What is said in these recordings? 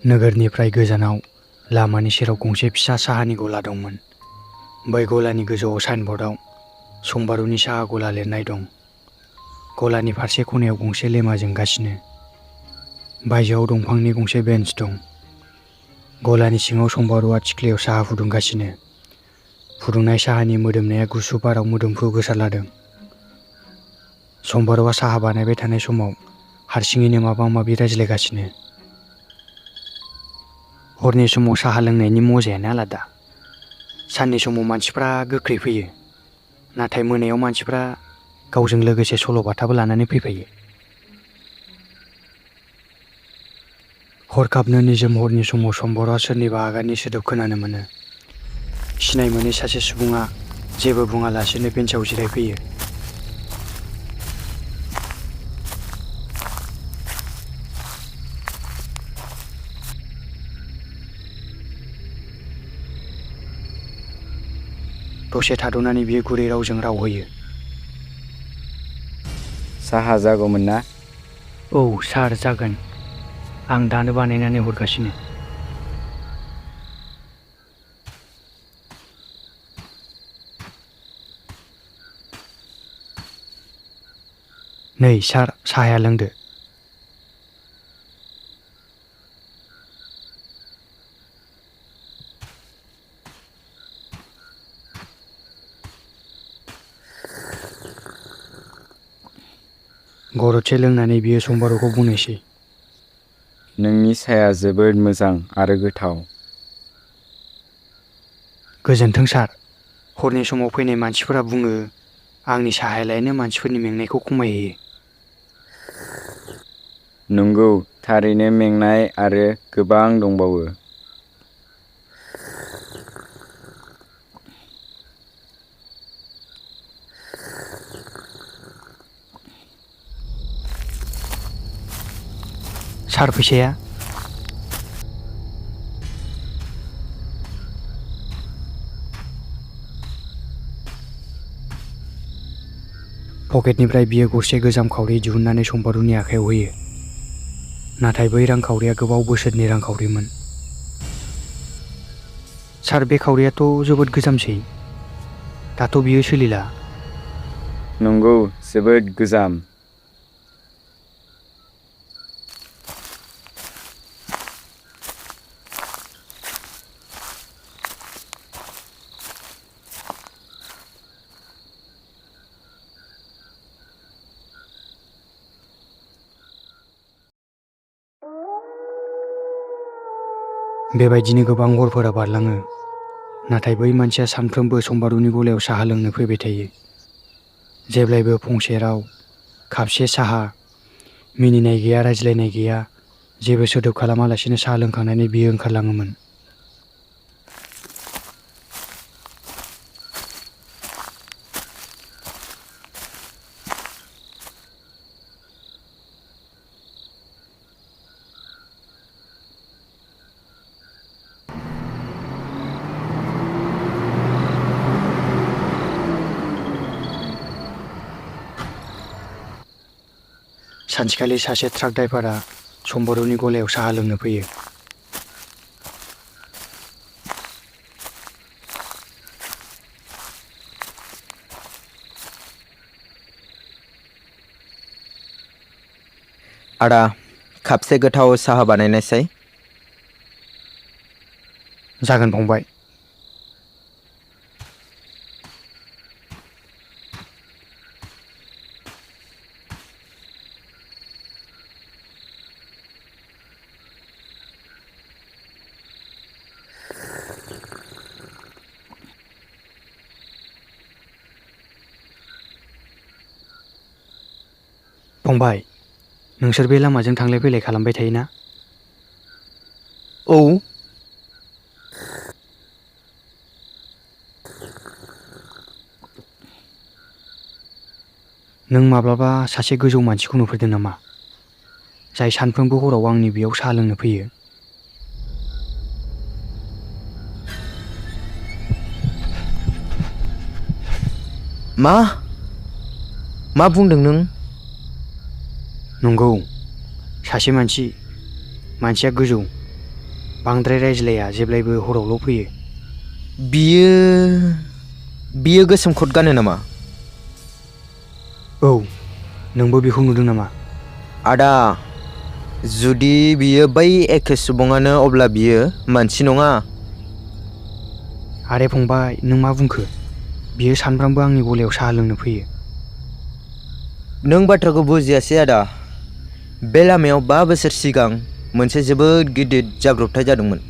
नोगोरनिफ्राय गोजानाव लामानि सेराव गंसे फिसा साहानि गला दंमोन। बै गलानि गोजौआव साइनबर्डआव सम्बारुनि साहा गला लिरनाय दं। गलानि फारसे खनायाव गंसे लेमा जोंगासिनो। बायजोआव दंफांनि गंसे बेन्च दं। गलानि सिङाव सम्बारुआ थिख्लियाव साहा फुदुंगासिनो। फुदुंनाय साहानि मोदोमनाया गुसु बाराव मोदोमफ्रु गोसारलादों। सम्बारुआ साहा बानायबाय थानाय समाव हारसिङैनो माबा माबि रायज्लायगासिनो। हरनि समाव साहा लोंनायनि मजायानो आलादा। साननि समाव मानसिफ्रा गोख्रै फैयो, नाथाय मोनायाव मानसिफ्रा गावजों लोगोसे सल'बाथाबो लानानै फैफायो। हरखाबनो निजोम हरनि समाव सम्बारुआ सोरनिबा आगाननि सोदोब खोनानो मोनो। सिनाय मोनै सासे सुबुङा जेबो बुङालासेनो बेन्चआव जिरायफैयो। दसे थाद'नानै बियो गुरै रावजों राव होयो। साहा जागौमोन ना? औ सार, जागोन। आं दानो बानायनानै हरगासिनो। नै सार, साहाया लोंदो। गरदसे लोंनानै बियो सम्बारुखौ बुंनोसै। नोंनि साहाया जोबोद मोजां आरो गोथाव। गोजोन्थों सार। हरनि समाव फैनाय मानसिफोरा बुङो आंनि साहायालायनो मानसिफोरनि मेंनायखौ खमायहोयो। नंगौ, थारैनो मेंनाय आरो गोबां दंबावो। सार, फैसाया? पकेटनिफ्राय बियो गरसे गोजाम खावरि दिहुननानै सम्बारुनि आखायाव होयो। नाथाय बै रांखावरिया गोबाव बोसोरनि रांखावरिमोन। सार, बे खावरियाथ' जोबोद गोजामसै। दाथ' बियो सोलिला। नंगौ, जोबोद गोजाम। बेबायदिनो गोबां हरफोरा बारलाङो। नाथाय बै मानसिया सानफ्रोमबो सम्बारुनि गलायाव साहा लोंनो फैबाय थायो। जेब्लायबो फंसे राव, कापसे साहा, मिनिनाय गैया, रायज्लायनाय गैया। जेबो सोदोब खालामालासिनो साहा लोंखांनानै बियो ओंखारलाङोमोन। सानसेखालि सासे ट्राक ड्राइभारा सम्बारुनि गलायाव साहा लोंनो फैयो। आदा, कापसे गोथाव साहा बानायनायसाय। जागोन फंबाय। फंबाय, नोंसोर बे लामाजों थांलाय फैलाय खालामबाय थायोना? औ। नों माब्लाबा सासे गोजौ मानसिखौ नुफेरदों नामा? जाय सानफ्रोमबो हराव आंनि बेयाव साहा लोंनो फैयो। मा बुंदों नों? नंगौ, सासे मानसिया गोजौ, बांद्राय रायज्लाया जेब्लायबो हरावल' फैयो। बियो गोसोम खट गानो नामा? औ, नोंबो बेखौ नुदों नामा? आदा, जुदि बियो बै एखे सुबुङानो अब्ला बियो मानसि नङा। आरे फंबाय, नों मा बुंखो? बियो सानफ्रामबो आंनि गलायाव साहा लोंनो फैयो। नों बाथ्राखौ बुजियासै आदा। बे लामायाव 5 बोसोर सिगां मोनसे जोबोद गिदिर जाब्रबथाय जादोंमोन।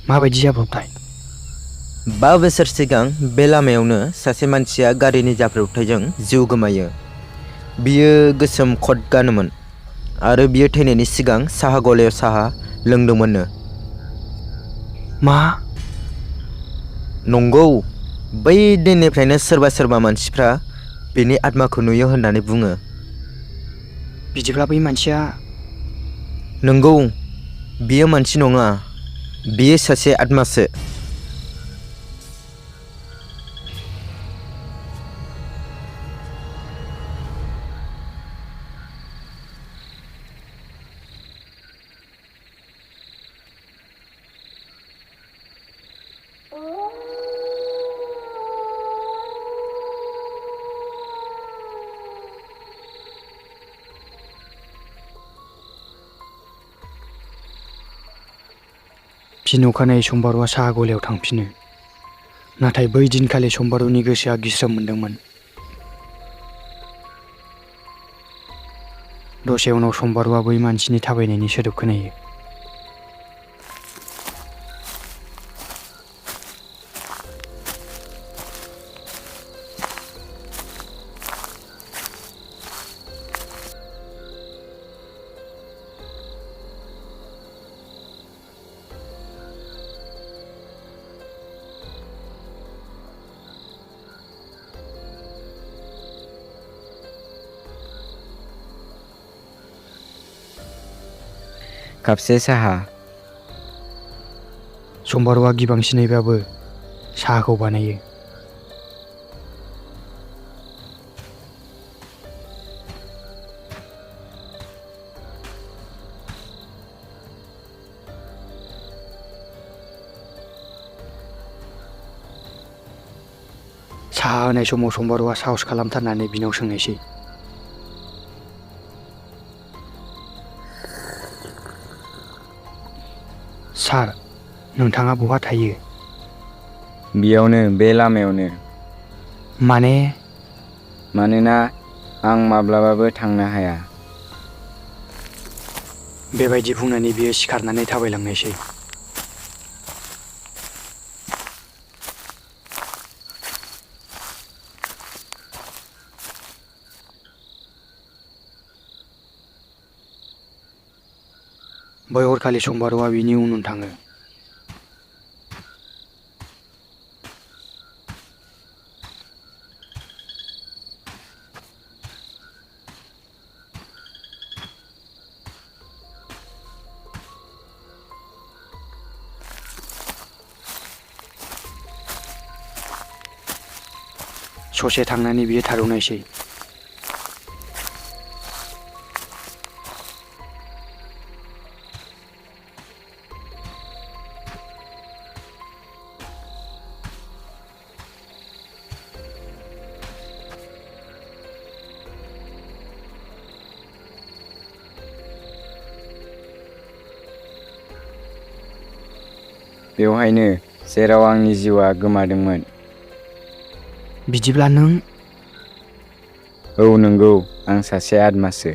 माबायदि जाब्रबथाय? 5 बोसोर सिगां बे लामायावनो सासे मानसिया गारिनि जाब्रबथायजों जिउ गोमायो। बियो गोसोम कट गानोमोन आरो बियो थैनायनि सिगां साहा गलायाव साहा लोंदोंमोननो। मा? नंगौ। बै दिननिफ्रायनो सोरबा मानसिफ्रा बेनि आत्माखौ नुयो होननानै बुङो। बिदिब्ला बै मानसिया... नंगौ, बियो मानसि नङा, बियो सासे आत्मासो। फिन अखानायै सम्बारुआ साहा गलायाव थांफिनो। नाथाय बै दिनखालि सम्बारुनि गोसोआ गिस्राम मोनदोंमोन। दसे उनाव सम्बारुआ बै मानसिनि थाबायनायनि सोदोब खोनायो। कापसे साहा। सम्बारुआ गिबांसिनैबाबो साहाखौ बानायो। साहा होनाय समाव सम्बारुआ साहस खालामथारनानै बिनाव सोंनायसै, सार, नोंथाङा बहा थायो? बेयावनो, बे लामायावनो। मानोना आं माब्लाबाबो थांनो हाया। बेबायदि बुंनानै बियो सिखारनानै थाबायलांनायसै। बै हरखालि सम्बारुआ बिनि उन थाङो। ससे थांनानै बियो थाद'नायसै। बेवहायनो जेराव आंनि जिउआ गोमादोंमोन। बिदिब्ला नों... औ नंगौ, आं सासे आत्मासो।